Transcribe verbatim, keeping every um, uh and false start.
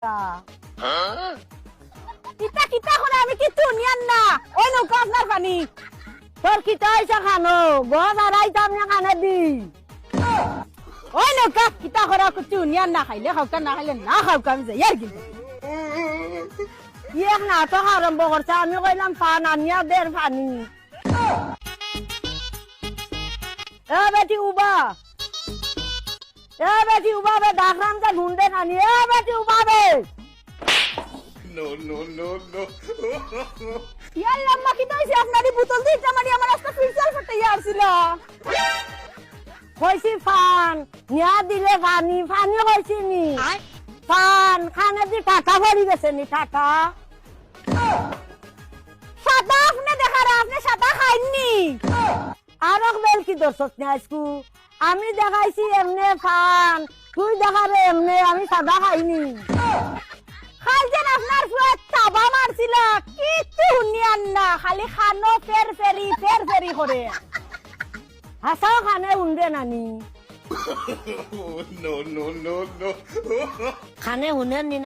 ইতা কিতা করে, আমি কিচ্ছু হুনিয়ার না। ওই নউক্কা আপনার পানি। তোর কিতা অইছে খানো? গছ আড়াইতাম না কানে দি। ওই নউক্কা কিতা করে, কিচ্ছু হুনিয়ার না, খাইলে খাউক্কা, না খাইলে না খাউক্কা, আমি যাইয়ার গি। ই এক নাটক আরম্ভ করছে, আমি কইলাম পান আনিয়া দের পানি। এ বেটি উবা, এ বেটি উবা বে, ডাকরাম যে হুনদে নানি, এ বেটি উবা বে। No, no, no, no. ইয়াল্লা আম্মা, কিতা অইছে? আপনার ই বোতল দিয়া ইটা মারি আমার আস্তা ফিরচাল ফাটাইয়া আরছিল। কইছি পান, নিয়া দিলে পানি, পানি কইছি নি। পান, কানে দি টাটা পড়ি গেছে নি, টাটা। সাদা আপনে দেখারে, আপনে সাদা খাইননি। আরক বেল কি ধরছস নি আইজকু? আমি দেখাইছি এমনে পান, তুই দেখারে এমনে, আমি সাদা খাইনি। খাল যেন আপনার ফুয়ে তাবা মারছিল, কিচ্ছু হুনিয়ার না, খালি খানো ফের ফেরি, ফের ফেরি করে। হাছাউ কানে হুনরে নানি। No, no, no, no. কানে হুনের নি